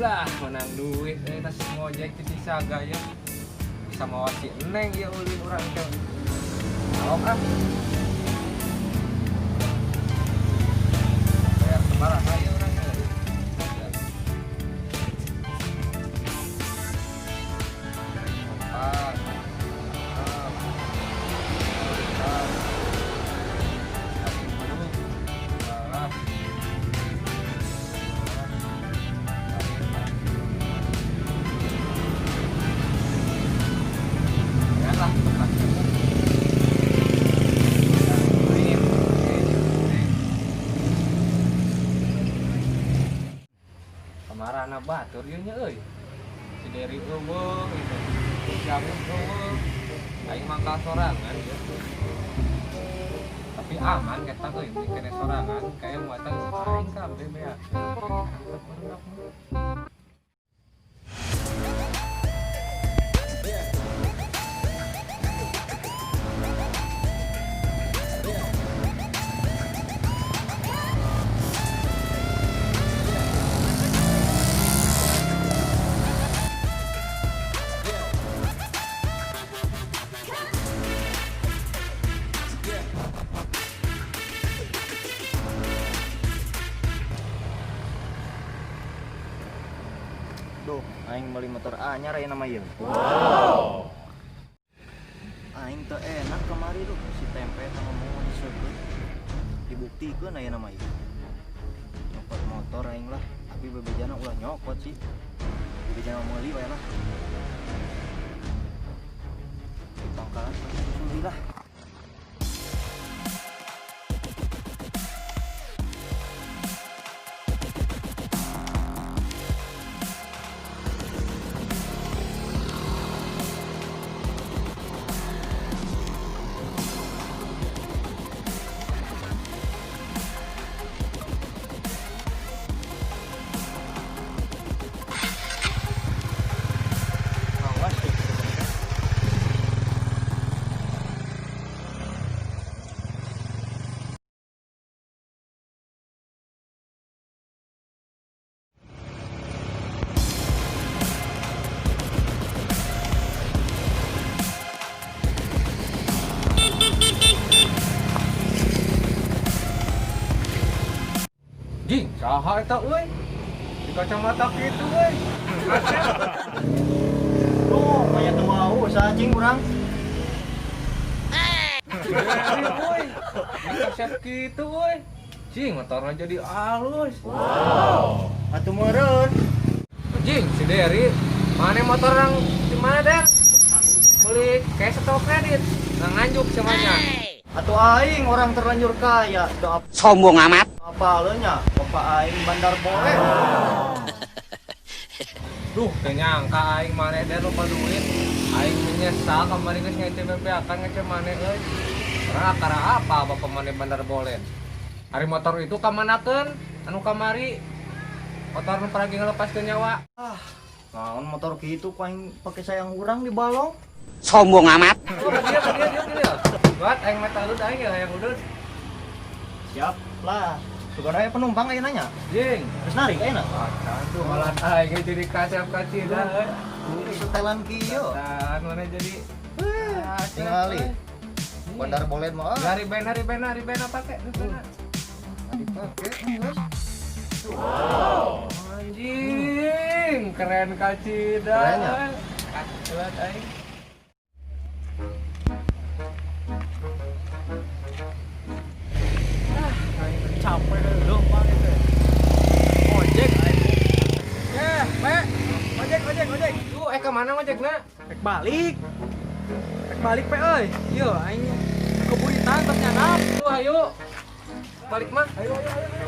Lah, menang duit tas ngojek di sisa gaya. Bisa mawa si Neng ya ulin urang teh. Alok ah. Bayar sabaraha ya urang teh. Empat, enam, delapan, sepuluh, dua belas, lah. Kamarana batur ieu nya euy. Si Deri eueuh gitu. Si Jamil eueuh. Aing mangkal sorangan ieu. Tapi aman eta euy, mending kene sorangan kayak muatan aing kabeh beak. Duh, aing meuli motor anyar aya nama ieu. Wow. Aing teu enak kemari duh, si tempe sama ngomong disebut. Dibuktikeun aya nama ieu. Nyokot motor aing lah, tapi bebejana ulah nyokot sih. Bebejana meuli wae lah. Di pangkalan susuli lah. Jing, saha eta euy? Di kacamata kitu euy. Duh, aya teu wau saha cing urang. Deri euy. Di kasep kitu euy. Jing, motorna jadi halus. Wow. Atuh meureun. Jing, si Deri, mana motor orang di mana, Der? Beli cash atau kredit? Nggak nganjuk semuanya. Atuh aing orang terlanjur kaya. Sombong amat. Apa nya? Bapak aing bandar boleh. Duh, teu nyangka aing maneh Der lupa duit. Aing menyesal kamari geus ngece bebeakan ngece maneh euy. Orang akara apa bapak maneh bandar bolen? Ari motor itu kamanakeun? Anu kamari motor nu paragi ngelepaskeun nyawa. Ah, naon motor kitu ku aing pake sayang urang di balong. Sombong amat. Oh, dia dia dia dia. Buat aing mata udud aing ya hayang udud. Siap lah. Sugan aya penumpang aya nanya. Jing. Geus narik ayeuna. Aduh, malah aing jadi kasep kacida euy. Setelan kieu. Dan mana jadi Tingali. Bandar bolen mah. Hari ben hari ben hari ben apa kek? Dipake geus. Wow. Anjing, keren kacida. Keren ya? Kacida aing. Ah, capek dulu Pak itu. Ojek aing. Pe. Ojek, ojek, ojek. Tuh, ke mana ojekna? Rek balik. Rek balik pe euy. Ieu aing ke Buritan tos nyanap. Tuh, ayo. Balik mah. Ayo, ayo, ayo.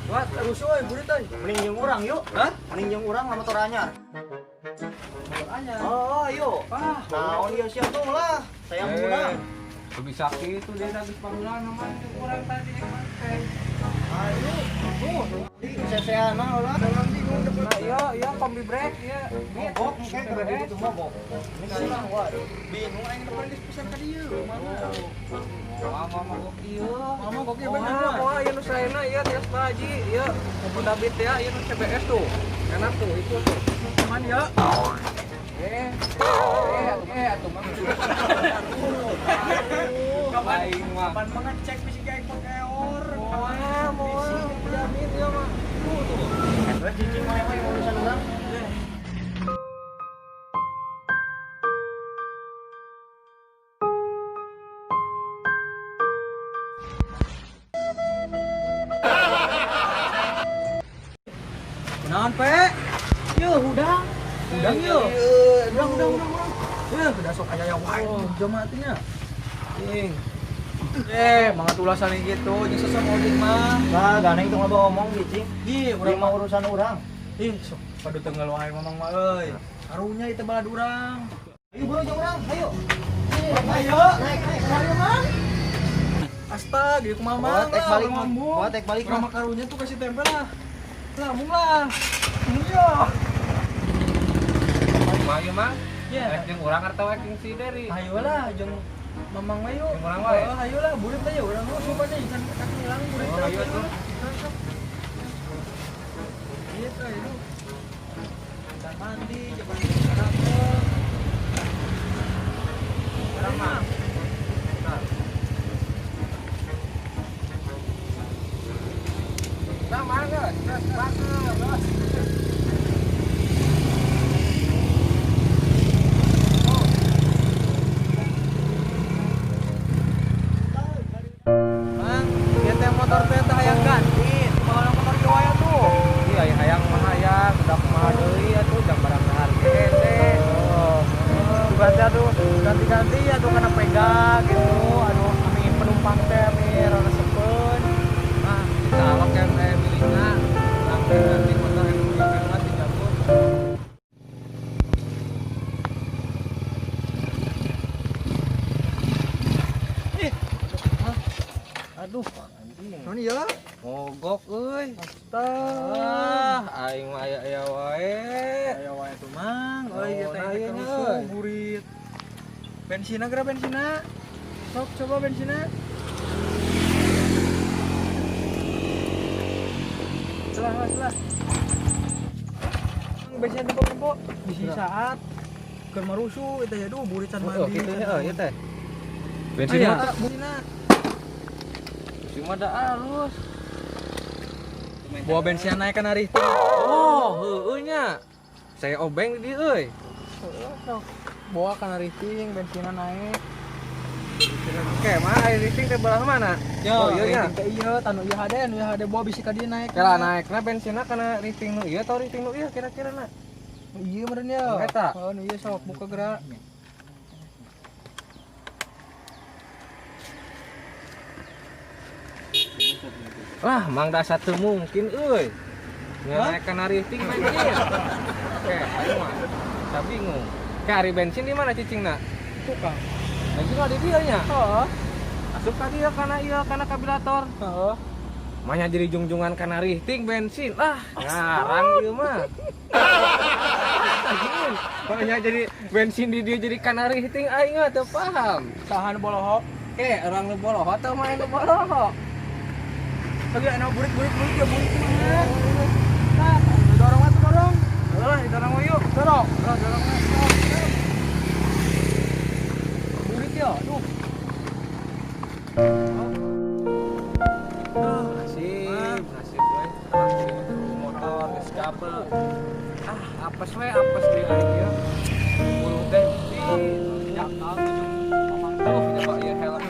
Buat Rusuh euy burit euy. Mending jeung urang yuk. Hah? Mending jeung urang lah motor anyar. Motor anyar. Oh, ayo. Ah, naon ieu siap tuh lah. Sayang urang. Lebih sakit itu dia habis panggilan sama kurang tadi teh. Ayo. Tuh, di seseana lah. Nah, iya, iya kombi break iya. Mobok engke kada itu mobok. Ini sih waduh. Bingung aing depan geus pisan ka dieu. Mana? Wah, mama kok ieu. Mama kok ieu bener. Wah, ieu nu saena ieu tias Pak Haji, ieu Honda Beat ya, ieu nu CBS tuh. Enak tuh, itu tuh. Cuman ya. Eh, eh, eh, atuh mah. Kapan Aing mah. kapan mengecek bisi kayak pakai or. Moal, moal, jamin ya mah. Tuh, tuh. Eta cicing mah emang urusan urang. Kunaon, Pe? Yeuh, hudang. Hudang yeuh. Hudang, hudang, hudang, hudang. Yeuh, udah sok aya ya wae jamaah teh nya. Ing. Eh, mangga tulasan gitu, jeung sesek ojek mah. Lah, ganeng tuh ngomong ngomong cicing. Ih, Urang urang mah mah urusan urang. ih, sok padu tenggal wae mamang mah euy. Karunya ieu teh balad urang. Ayo buru jeung urang, ayo. Ayo, Naik, naik. ayo mang. Astag, ieu kumaha mang. Buat tek balik urang mah. mambung. Buat tek balik Urang mah. mah karunya tuh kasih tempe lah. Lah, mung lah. Iya. Kumaha ieu mah? Iya. Rek jeung urang atau rek jeung si Dery? Ayo lah, jeung mamang mah yuk. Jeung urang wae? Oh, ayo lah, burit aja urang mah sumpah deh, ikan kaki hilang burit. Oh, ayo tuh. Gitu, ayo. Ikan mandi, coba sarapan. Urang mah. Nah. Nah, mana? Gas, gas, gas. Mang, dia teh motor teh teh hayang ganti. Kumaha motor kieu wae tuh. Iya, hayang mah hayang, udah kumaha deui atuh jang barang dahar hese. Oh, tugas tuh ganti-ganti ya tuh karena pegang gitu. Aduh, kami penumpang teh kami rada sepen. Ah, kita alok yang kayak milikna. Langsung ganti motor yang milikna mah si Jabur. Aduh, anjing. Naon ieu? Mogok euy. Astag. Ah, aing mah aya-aya wae. Aya wae tuh mang, euy ieu teh Oh, teh aya rusuh euy. burit. Bensina geura bensina. Sok coba bensina. Selah, selah, selah. Mang, bensin tempo-tempo bisi saat keur marusuh eta ya duh burit can Oh, mandi. kitu nya euy teh. Aya, Bensinnya bensina. bensin mah da alus. Bawa bensin naik kan hari. Oh, heueuh nya. Saya obeng di dieu euy. Bawa kan riting bensinnya naik. Oke, mah air riting teh belah mana? Ya, Oh, iya nya. riting teh ieu tanu ieu hade, nu ieu hade bawa bisi ka dieu naik. Kela naikna bensinna kana riting nu ieu atau riting nu ieu kira-kira na? Nu ieu meureun ya. Nu eta? Oh, nu ieu sok buka gerak. Lah, mang dasar teu mungkin euy. Hah? Naik kana riting bensin. Oke, ayo mah. Saya bingung. Ke ari bensin di mana cicingna? Tukang. Bensin mah di dieu nya. Heeh. Asup ka dieu kana ieu kana karburator. Heeh. Manya jadi jungjungan kana riting bensin. Lah, ngarang ieu mah. Anjing. Manya jadi bensin di dieu jadi kana riting aing mah teu paham. Tahan bolohok. Oke, orang nu bolohok atau main nu bolohok? Lagi anu burit burit burit ya burit mah. Nah, dorong atuh dorong. Udah lah, didorong we yuk. Dorong. Dorong, dorong we. Burit ya. Duh. Nasib, nasib we. Motor geus gabel. Ah, apes we, apes deui aing ieu. Buru teh di jakal mamang tuh coba ieu helm.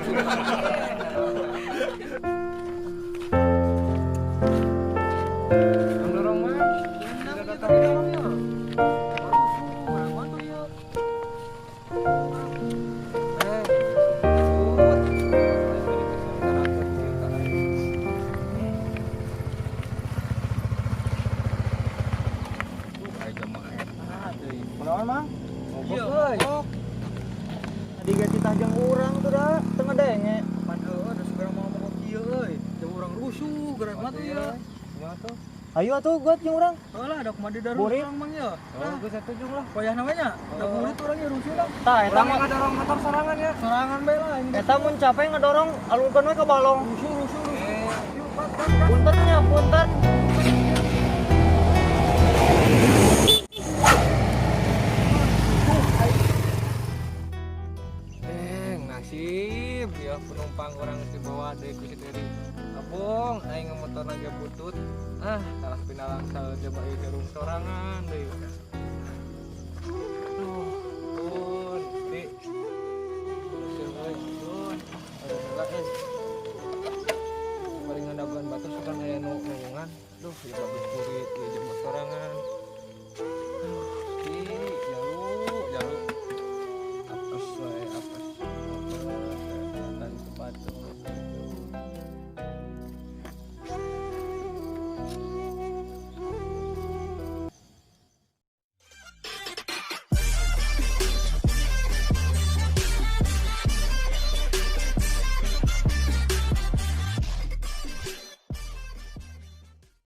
Ang dorong mah. Tidak datang Dorong ya. Marusuh, urang tuh ieu. Eh, sebut. Kunaon mang? Mogok Iya, euy. mogok. Tadi ge titah jeung urang tuh da, teu ngedenge. Pan heueuh da segera mau mogok kieu euy. Jauh urang rusuh gerak mah tuh ieu. Kumaha tuh? Ayo atuh buat jeung urang. Heuh lah, ada kumaha di darusuh Burit. urang mang ya. Oh, geus satuju lah. Wayah namanya, da burit urang ya rusuh lah. Tah eta Urang mah mah ngadorong motor sorangan ya. Sorangan bae lah ini. eta mun capek ngedorong alungkeun we ke balong. Rusuh rusuh rusuh. Eh, Yuk, pat pat pat. Punten nya, punten. Nasib ya penumpang urang dibawa deui ku si Deri. Abong aing motorna ge butut. Ah, kalah pinalang coba ieu jerung sorangan deui. Duh, tun, di. Aduh, euy. Aduh, heula euy.